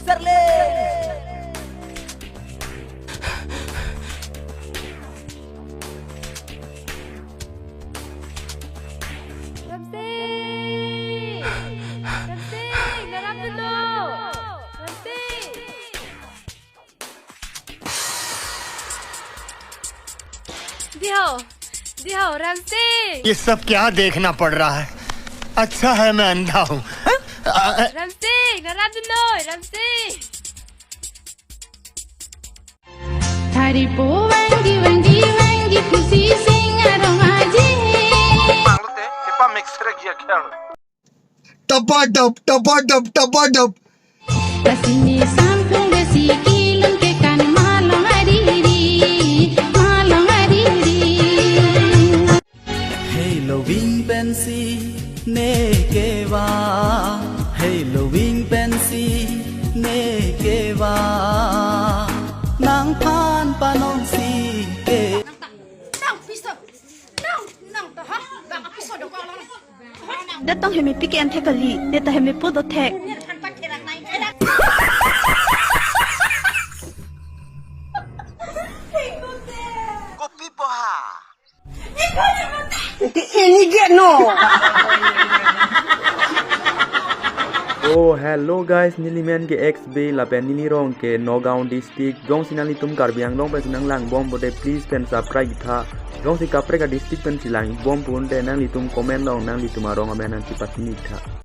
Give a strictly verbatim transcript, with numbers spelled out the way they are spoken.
कर ले। Ramsing! Ramsing! Naram dunlo! Ramsing! Diho! Diho! Ramsing! ये सब क्या देखना पड़ रहा है? अच्छा है मैं अंधा हूँ। Ramsing! Naram dunlo! Ramsing! Thari po vangji vangji vangji pusi sing arong aje. Panglote, kepa mix rek ya khel. Tapadap, tapadap, tapadap. Lasi ni sampung besi kilun ke kan malong ariri, malong ariri. Hei loving pensi ne keva, hei loving pensi ne keva, nangphan panongsi ke. Nang piso, nang, nang to ha, bang piso do ko. Datang hemi piki an thek kali, deta hemi pu do thek. Kopi po ha. Ini dia no. Oh, hello guys, neli men ke X B lapen neli rong ke Nagaon district. Jongsi nanglitum Karbi Anglong pensi nanglang bom pote, please pen subscribe tha. Jongsi kaprek a district pensi lang bom pote nanglitum comment along nanglitum arong amen nangchipasini tha.